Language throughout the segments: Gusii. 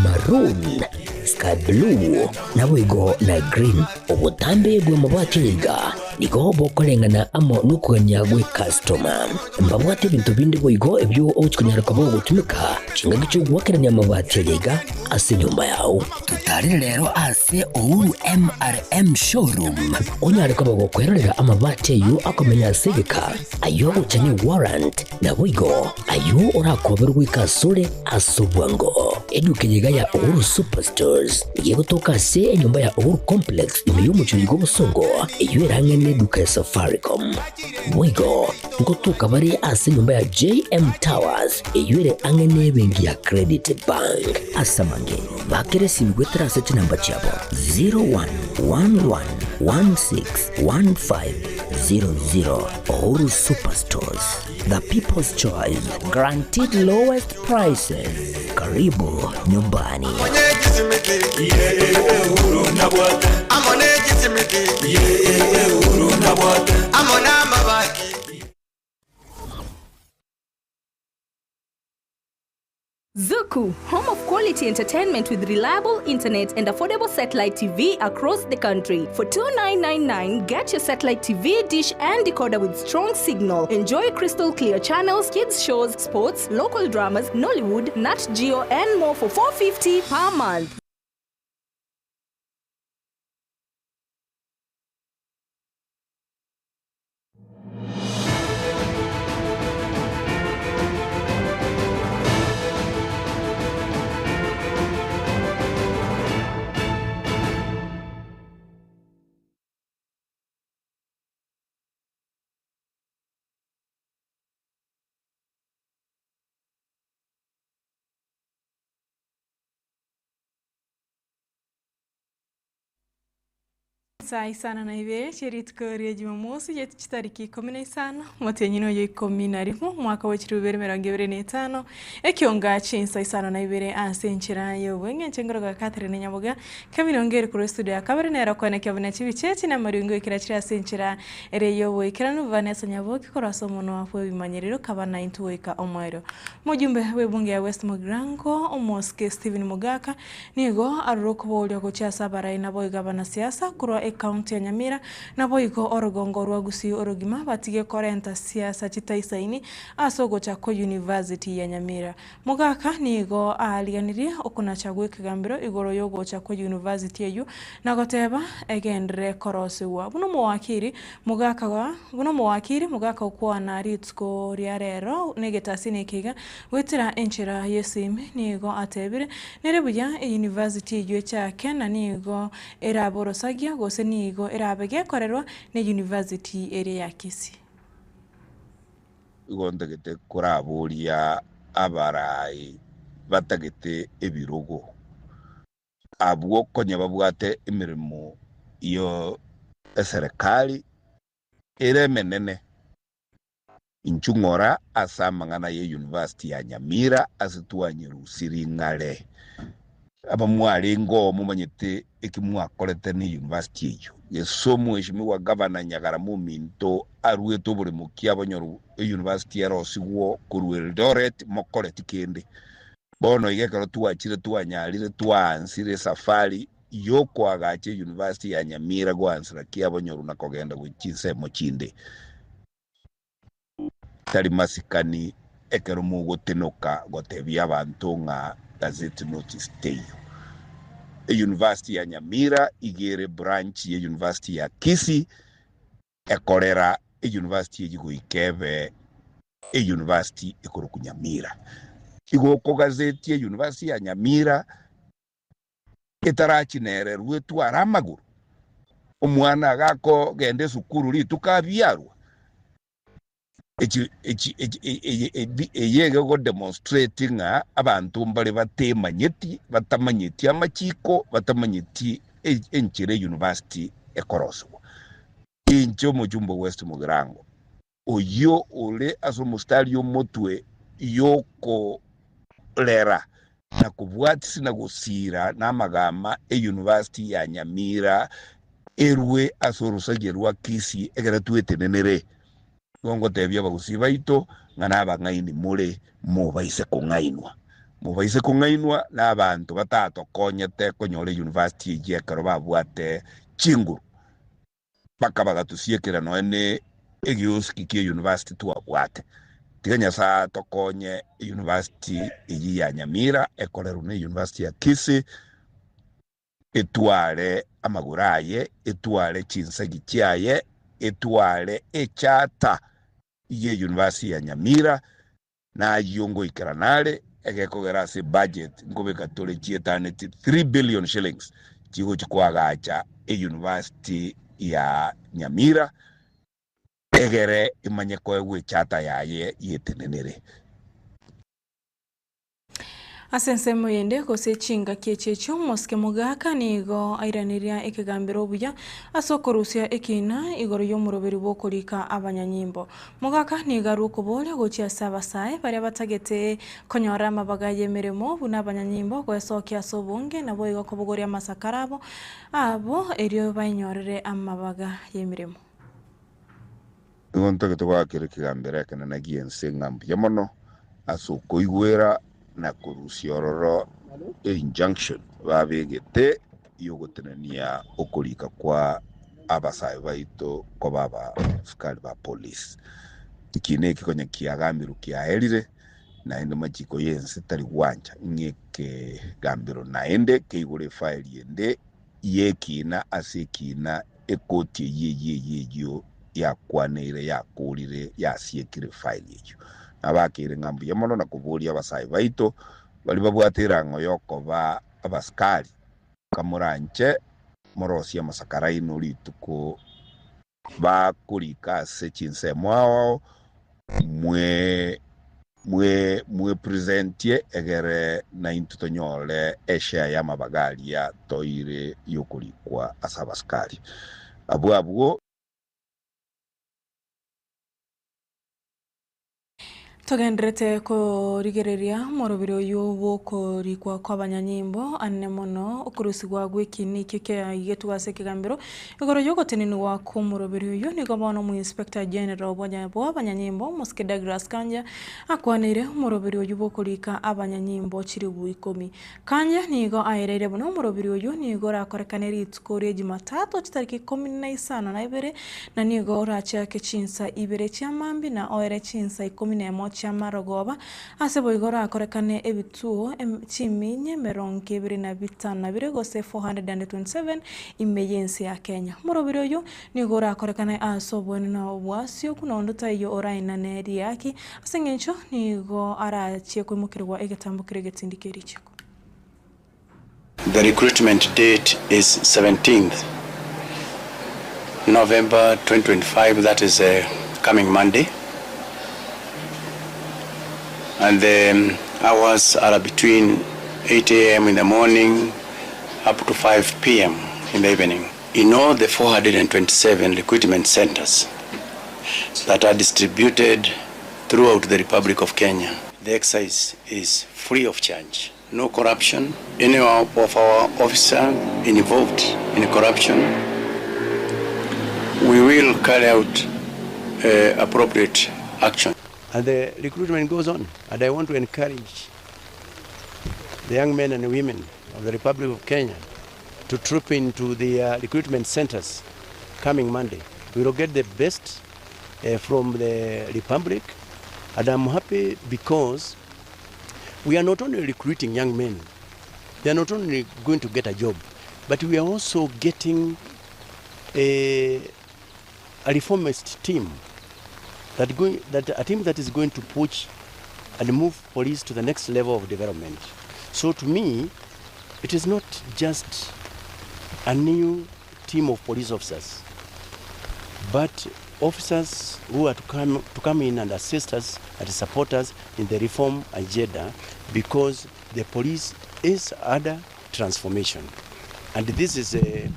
Maroon, sky blue, naboigo na green. Obotambe bw'amabati aya iga nigo bokoreng'ana amo nokogania gw'ecustoma. Mbabwate ebinto binde boigo ebio ogochia konyara koba ogotumeka chingaki chi'ogoakerania amabati aya iga ase enyomba yao. Totarere rero ase Uhuru MRM Showroom onyare koba gokwerorera amabati ayio akomenya ase egeka, ayio agocha ne warrant, Naboigo ayio orakoberwe goika asore ase obwango. Eduka eye iga ya Uhuru Superstores nigo egotoka ase enyomba ya Uhuru Complex ime y'omochie oyo bw'obosongo, eyio ere ang'e n'eduka ya Safaricom. Boigo ngotoka bare ase enyomba ya JM Towers eyio ere ang'e n'ebenki ya Credit Bank. Ase amange, bakera esimi goetera ase chinamba chiabo 0111161500. Uhuru Superstores, the people's choice, guaranteed lowest prices. Karibu nyumbani. Zuku, home of quality entertainment with reliable internet and affordable satellite TV across the country. For 2999, get your satellite TV, dish and decoder with strong signal. Enjoy crystal clear channels, kids shows, sports, local dramas, Nollywood, Nat Geo and more for 450 per month. Saa isano na ibere chie rituko ria Jumamosi rie chitariki ikomi na isano, omotienyi noyo ikomi na rimo, omwaka bwe chilifu ibere emerongo ebere na etano, ekionga chinsa isano na ibere ase enchera y'obweng'encho engoroka Catherine Nyaboga, Kevin Ongeri korwa estudio ya kabere nere okoenekia buna chibicha echi na amaringo ekera chire ase enchera ere y'oboikeranu Vanessa Nyaboki korwa ase omonwa bw'ebimanyerero kaba naintwe goika omoerio. Omojumbe bw'ebunge ya West Mugirango, Omosike Stephen Mogaka, Nigo arure okoboria gochia ase abarai naboigo abanasiasa korwa ecounty ya Nyamira naboigo orogongo rwa Gusii orogima batige korenta siasa chitaisaini ase ogocha kwa University ya Nyamira. Mogaka nigo aariganirie okonacha gw'ekegambero igoro y'ogocha kwa University eyio na goteba egenderere korosigwa. Buna omowakiri Mogaka buna omowakiri Mogaka okwana rituko ria rero negetasini eke iga Goetera enchera y'esimi nigo atebire, Nere buya eyunivasiti eyio echake na nigo erabe orosagia gose nigo erabe gekorerwa neyunivasiti eria ya Kisii. Igo ntagete koraboria abarai batagete ebirogo, abwo konya babwate emeremo y'eserekari ere emenene. Inchuo ng'ora ase amang'ana ye University ya Nyamira ase twanyerusirie ng'are. Abamwarenge oo momanyete eki mwakorete ne University eyio. Gese omweshimiwa Gavana Nyagarama ominto aruete oboremo ki abonyoru e University erosigwo korwa Eldoret mokoreti kende. Bono iga ekero twachire twanyarire twaansire esafari yokoagacha e University ya Nyamira goansera ki abonyoru na kogenda gochia chinsemo chinde. Tari masikani ekero mogotenoka gotebia abanto ng'a gazette notice teiyo. Eyunivasiti ya Nyamira iga ere branch ye University ya Kisii ekorera eyunivasiti eyio goika ebe eyunivasiti ekorokwa Nyamira. Igo okogazetia eyunivasiti ya Nyamira etarachinererwa etware amagoro, omwana agakogenda esukuru rituko abiarwa, echi echi echi eye ebi eye egodemonstrate ng'a abanto mbare batemanyeti, batamanyeti amachiko, batamanyeti e- enchera eyunivasiti ekorosiwa. Inche omochumba o West Mugirango, oyio ore ase omostari omotwe yokorera na kobwatisi na gosiira namagama eyunivasiti ya Nyamira erwe ase orosagia rwa Kisii ekero twetenenere. Nigo ngotebia abagusii baito ng'a nabang'aini more mobaise kong'ainwa. Mobaise kong'ainwa nabaanto batatokonyete konyora eyunivasiti eyio ekero babwate chinguru, mpaka bagatosiekera nonya ne egiosiki ki'eyunivasiti twabwate. Tiga Nyasae atokonye eyunivasiti eyio ya Nyamira ekorerwe na eyunivasiti ya Kisii, etware amagoro aye, etware chinsegi chiaye, etware echata y'eyunivasiti ya Nyamira, Nayio ngoikera nare egekogera ase ebudget nkobeka tore chietaneti 3 billion shillings chigochi koagacha euniversity ya Nyamira egere emanye koegwa echata yaye yetenenere. Ase ensemo eyende gose chingaki echi echio omosike mogaka nigo airaneria ekegambero obuya ase okorusia ekiina igoro y'omoroberi bw'okorika abanyanyimbo. Mogaka nigo arwe okoboria gochia ase abasae baria batagete konyora amabaga y'emeremo buna abanyanyimbo goesokia ase obonge naboigo kobogoria amasakara abo abo erio bainyorere amabaga y'emeremo. Nigo ntagete goakera ekegambero ekenene gi'ense ng'a mbuya mono ase okoigwera na korusia ororo einjunction babegete y'ogotenenia okorika kwa abasae baito koba abasikari ba police. Ekiina eki konya kiagambirwe kiaerire, naende machiko y'ense tari gwancha ng'a ekegambero naende keigore efaili ende y'ekiina ase ekiina ekoti eyio eyio eyio eyio yakwaneire yakorire yasiekire efaili eyio. Nabakeire ng'a mbuya mono na koboria abasae baito baria babwate erang'o y'okoba abasikari, Kamoranche morosie amasakara aino rituko bakorika ase chinsemo ao mwe mwe mwepresentie egere naintwe tonyore eshare y'amabaga aria toire y'okorikwa ase abasikari. Abwo abwo. Togendererete korigereria omorobiri oyio bw'okorikwa kw'abanyanyimbo anene mono okorusigwa gw'ekiina ekio kiaigetwe ase ekegambero igoro y'ogotenenigwa kw'omorobiri oyio. Nigo bono omoinspector general bw'abanyanyimbo omosike Douglas Kanja akwaneire omorobiri oyio bw'okorika abanyanyimbo chilifu ikomi. Kanja nigo aereire buna omorobiri oyio nigo orakorekane rituko ria Jumatatu chitariki ikomi na isano na ibere, na nigo orachiake chinsa ibere chia mambia na oere chinsa ikomi nemo chi'amarogoba, ase boigo orakorekane ebituo chiminye emerongo ebere na bitano na bire gose 427 ime y'ense ya Kenya. Omorobiri oyio nigo orakorekane ase oboene na obwasioku na onde taiyo oraenane riaki, Ase engencho nigo arachie koimokerigwa egetambo keria egetindi kie richiiko. The recruitment date is 17th November 2025 that is coming Monday and the hours are between 8am in the morning up to 5pm in the evening. In all the 427 recruitment centers that are distributed throughout the Republic of Kenya, the exercise is free of charge. No corruption, any of our officer involved in corruption, we will carry out uh, appropriate action. And the recruitment goes on. And I want to encourage the young men and women of the Republic of Kenya to troop into the uh, recruitment centers coming Monday. We will get the best uh, from the Republic, and I'm happy because we are not only recruiting young men, they are not only going to get a job, but we are also getting a, a reformist team that going, that a team that is going to push and move police to the next level of development. So to me, it is not just a new team of police officers, but officers who are to come, to come in and assist us and support us in the reform agenda because the police is under transformation. And this is a,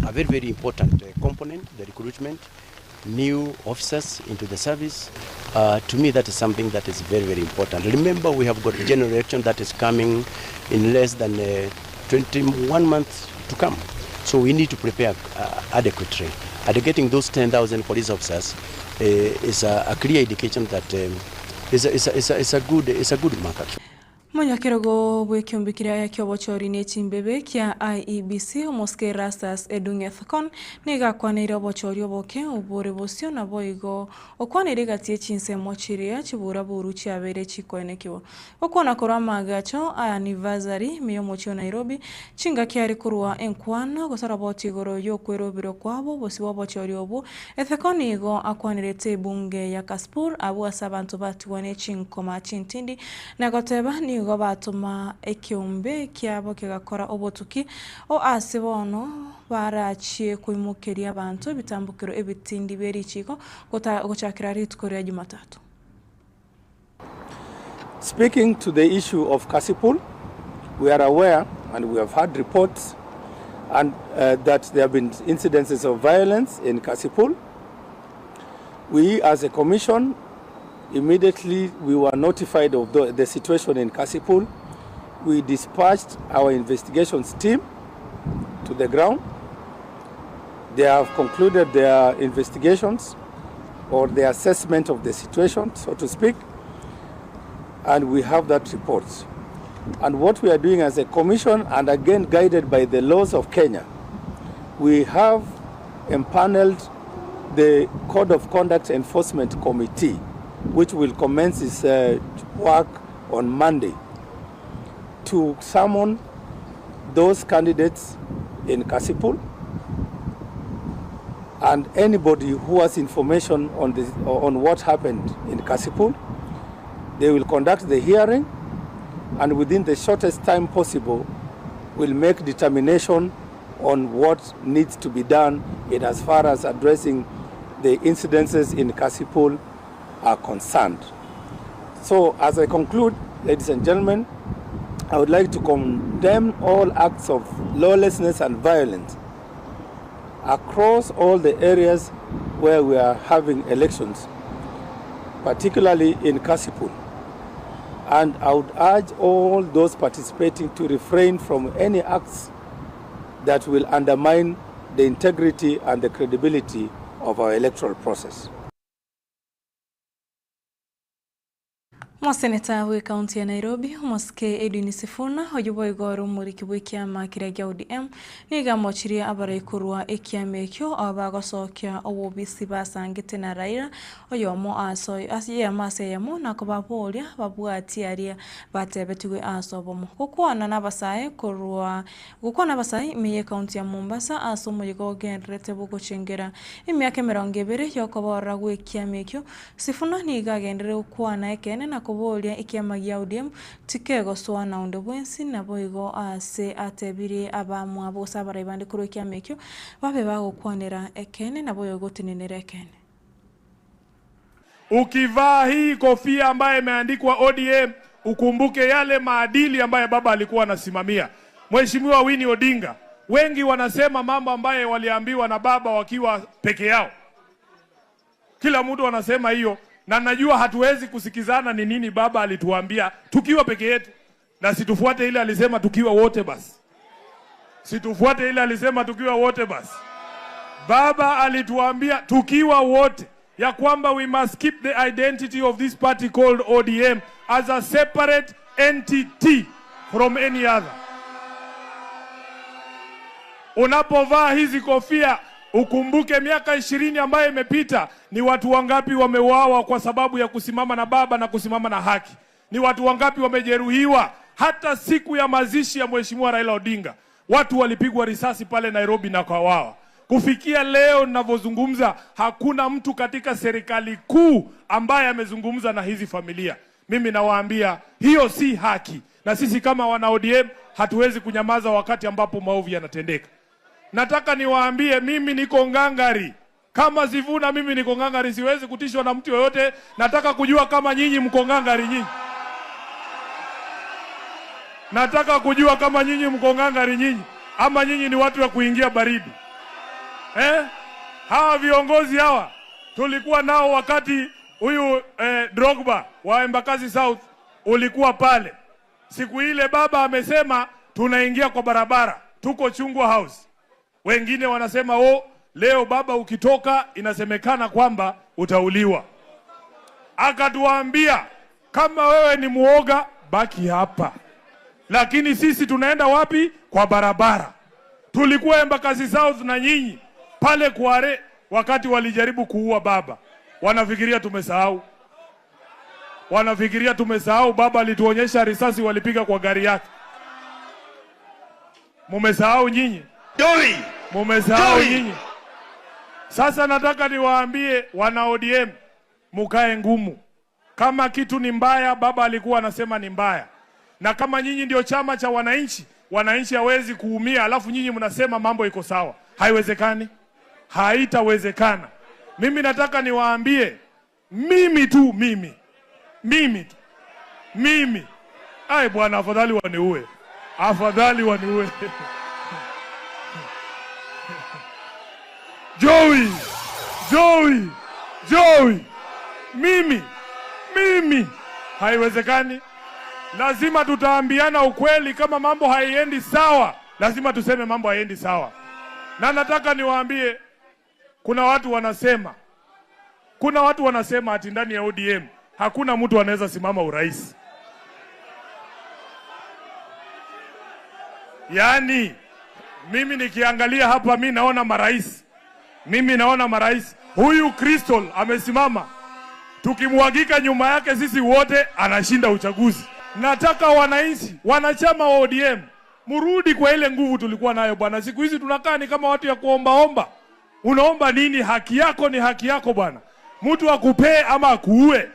a very, very important uh, component, the recruitment, new officers into the service. Uh, to me, that is something that is very, very important. Remember, we have got general election that is coming in less than uh, 21 months to come. So we need to prepare uh, adequately. And getting those 10,000 police officers uh, is a, a clear indication that um, is, a, is, a, is, a, is a good, is a good mark. Actually. Omonyakerogo bw'ekiombe keria ki'obochori ne chimbebe kia IEBC, omosike Erastus Edung' Ethekon, nigo akwaneire obochori oboke obore bosio naboigo okwaneire egati ye chinsemo chiria chiburaburu chiabeire chikoenekiwa. Gokwana korwa amagacho a anniversary ime y'omochie o Nairobi, chingaki are korwa enkwana gose roboti igoro y'okwerobirwa kwabo bosio bw'obochori obwo, Ethekon nigo akwanerete ebunge ya Kasipul abwo ase abanto batigwa ne chinkoma chintindi na goteba nigo batoma ekeombe kiabo kegakora obotuki o ase bono barachie koimokeria abanto ebitambokero ebitindi bie richiko gochakera rituko ria Jumatatu. Speaking to the issue of Kasipul, we are aware and we have had reports and that there have been incidences of violence in Kasipul. We as a commission, immediately we were notified of the situation in Kasipul. We dispatched our investigations team to the ground. They have concluded their investigations or the assessment of the situation, so to speak, and we have that report. And what we are doing as a commission, and again guided by the laws of Kenya, we have empaneled the Code of Conduct Enforcement Committee, which will commence its work on Monday, to summon those candidates in Kasipul and anybody who has information on what happened in Kasipul. They will conduct the hearing, and within the shortest time possible will make determination on what needs to be done in as far as addressing the incidences in Kasipul are concerned. So as I conclude, ladies and gentlemen, I would like to condemn all acts of lawlessness and violence across all the areas where we are having elections, particularly in Kasipul. And I would urge all those participating to refrain from any acts that will undermine the integrity and the credibility of our electoral process. Omoseneta bw'ekaunti ya Nairobi, omosike Edwin Sifuna, oyio boigo ore omoriki bw'ekiama keria gia ODM, nigo amochirie abarai korwa ekiama ekio aba bagosokia obobisi basangete na Raila oyomo ase eyemo ase eyemo na kobaboria babwatie aria batebetigwe ase obomo. Gokwana nabasae korwa Gokwana abasae ime y'ekaunti ya Mombasa ase omoyega ogendererete bw'ogochengera emiaka emerongo ebere y'okoborora gw'ekiama ekio, Sifuna nigo agenderere gokwana ekeene na koboria ekiama gia ODM tikegosoa na onde bwensi naboigo ase atebirie abamwabo gose abarai bande korwa ekiama ekio babe bagokwanera ekeene naboigo gotenenera ekeene. Ukivaa hii kofia ambayo imeandikwa ODM, ukumbuke yale maadili ambayo baba alikuwa anasimamia. Mheshimiwa Winnie Odinga, wengi wanasema mambo ambayo waliambiwa na baba wakiwa peke yao. Kila mtu anasema hiyo, na najua hatuwezi kusikizana ni nini baba alituambia tukiwa peke yetu, na situfuate ile alisema tukiwa wote basi. Situfuate ile alisema tukiwa wote basi. Baba alituambia tukiwa wote ya kwamba we must keep the identity of this party called ODM as a separate entity from any other. Unapovaa hizi kofia ukumbuke miaka 20 ambayo imepita, ni watu wangapi wameuawa kwa sababu ya kusimama na baba na kusimama na haki? Ni watu wangapi wamejeruhiwa? Hata siku ya mazishi ya Mheshimiwa Raila Odinga watu walipigwa risasi pale Nairobi na kawawa. Kufikia leo ninavyozungumza, hakuna mtu katika serikali kuu ambaye amezungumza na hizi familia. Mimi nawaambia hiyo si haki, na sisi kama wana ODM hatuwezi kunyamaza wakati ambapo maovu yanatendeka. Nataka niwaambie mimi niko ngangari kama Sifuna, mimi niko ngangari, siwezi kutishwa na mtu yoyote. Nataka kujua kama nyinyi mko ngangari nyinyi. Nataka kujua kama nyinyi mko ngangari nyinyi, ama nyinyi ni watu wa kuingia baridi. Hawa viongozi hawa tulikuwa nao wakati huyu Drogba wa Embakasi South ulikuwa pale. Siku ile baba amesema tunaingia kwa barabara, tuko Chungwa House. Wengine wanasema oh, leo baba ukitoka inasemekana kwamba utauliwa. Akatuambia kama wewe ni muoga Baki hapa. Lakini sisi tunaenda wapi? Kwa barabara. Tulikuwa Embakasi South na nyinyi pale Kware wakati walijaribu kuua baba. Wanafikiria tumesahau, wanafikiria tumesahau. Baba alituonyesha risasi walipiga kwa gari yake. Mumesahau nyinyi, mumesahau nyinyi. Sasa nataka niwaambie wana ODM, mukae ngumu. Kama kitu ni mbaya, baba alikuwa anasema ni mbaya, na kama nyinyi ndio chama cha wananchi, wananchi hawezi kuumia, alafu nyinyi mnasema mambo iko sawa. Haiwezekani, haitawezekana. Mimi nataka niwaambie, mimi tu, mimi mimi tu, mimi ai bwana, afadhali waniue, afadhali waniue. Joey, Joey, Joey, mimi mimi, haiwezekani. Lazima tutaambiana ukweli. Kama mambo haiendi sawa, lazima tuseme mambo haiendi sawa. Na nataka niwaambie, kuna watu wanasema, kuna watu wanasema ati ndani ya ODM hakuna mtu anaweza simama urais. Yaani mimi nikiangalia hapa, mi naona marais, mimi naona marais. Huyu Crystal amesimama, tukimwagika nyuma yake sisi wote, anashinda uchaguzi. Nataka wananchi, wanachama wa ODM, mrudi kwa ile nguvu tulikuwa nayo bwana. Siku hizi tunakaa ni kama watu ya kuombaomba. Unaomba nini? Haki yako ni haki yako bwana, mtu akupee ama akuue.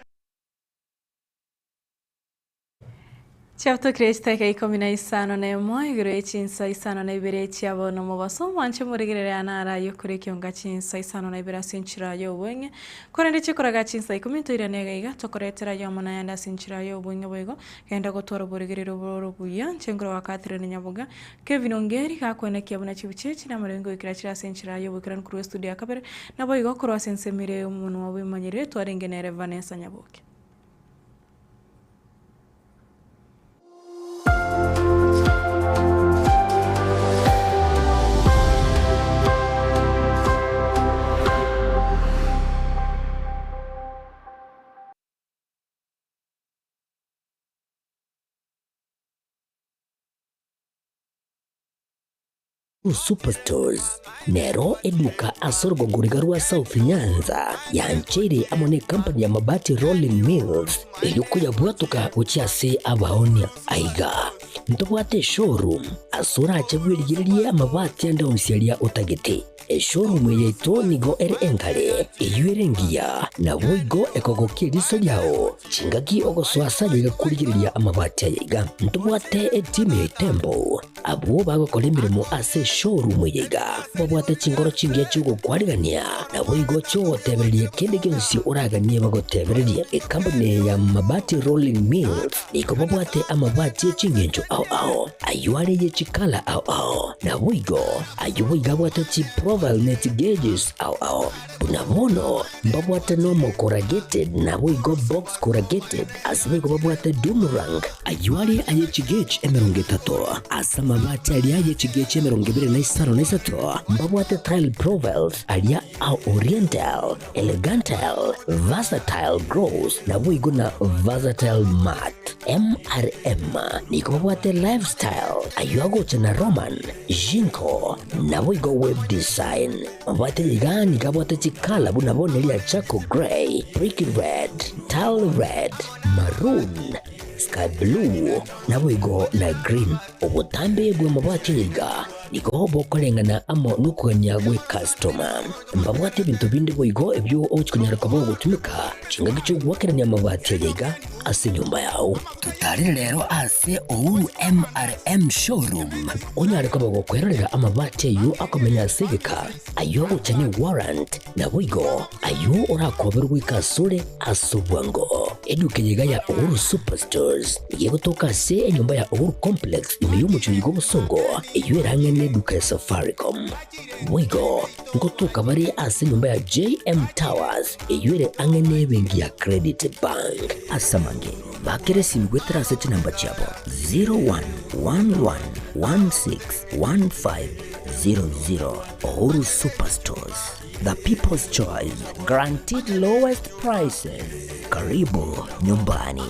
Chiabutokire chidakika ikomi na isano na emo igoro ye chinsa isano na ibere chia bono mobaso mwanche morigerere ana araye okore ekionga chinsa isano na ibere ase enchera ya obweng'e korende chikoraga chinsa ikomi ntoirane iga iga tokoretera ayomo na ayande ase enchera ya obweng'e boigo genda gotwara oborigereri oboro obuya inche nkoro gwa Catherine Nyaboga Kevin Ongeri gakwenekia buna chibucha echi namarengo goikera chire ase enchera ya oboikeranu korwa estudio ya kabere naboigo korwa ase ensemo ere y'omonwa bwemanyerere twarenge nere Vanessa Nyaboke. Superstores nero eduka ase orogongo riga rwa South Nyanza yancheire amo ne company ya Mabati Rolling Mills eyio koyabwatoka gochia ase abaonia. Aiga ntobwate eshowroom ase orache bwerigererie amabati ande onsi aria otagete. Eshowroom eye yaito nigo ere enkare, eyio ere engiya, naboigo ekogokia eriso riao chingaki ogosoa ase aye iga korigereria amabati aya iga. Ntobwate etimu ya Itembo Abwo bagokora emeremo ase eshowroom eye iga babwate chinkoro chingiya chi'ogokwarigania, naboigo chi'ogotebereria kende gionsi oraganie bagotebererie. Ekampuni eye ya Mabati Rolling Mills nigo babwate amabati e chingencho ao ao, ayio are ye chikala ao ao, naboigo ayio boigo abwate chiprofile ne chigeges ao ao. Buna bono mbabwate nomo corrugated naboigo box corrugated, ase boigo babwate doom rank, ayio are aye chigauge 30, ase amabati aria aye chigauge 23 mbabwate tile profiles aria a oriental, elegantal, versatile gloss naboigo na versatile matte. MRM nigo babwate lifestyle, ayio agocha na Roman, Jinko, naboigo web design. Mabwate iga nigo abwate chikala buna bono eria charcoal grey, brick red, tile red, maroon, sky blue, naboigo na green. Obotambe bw'amabwate iga nigo bokoreng'ana amo nokogania gw'ecustoma. Mbabwate ebinto binde boigo ebio ogochi konyara koba ogotumeka chingaki chi'ogoakerania amabati aya iga ase enyomba yao. Totarere rero ase Uhuru MRM Showroom onyare koba gokwerorera amabati ayio akomenya ase egeka, ayio agocha ne warrant, naboigo ayio orakoberwe goika asore ase obwango. Eduka eye iga ya Uhuru Superstores nigo egotoka ase enyomba ya Uhuru Complex ime y'omochie oyo bw'obosongo, eyio ere ang'e neduka ya Safaricom. Boigo ngotoka bare ase enyomba ya JM Towers eyio ere ang'e nebenki ya Credit Bank. Ase amange, bakera esimi goetera ase chinamba chiabo 01111615. 00. Uhuru Superstores, the people's choice, guaranteed lowest prices. Karibu nyumbani.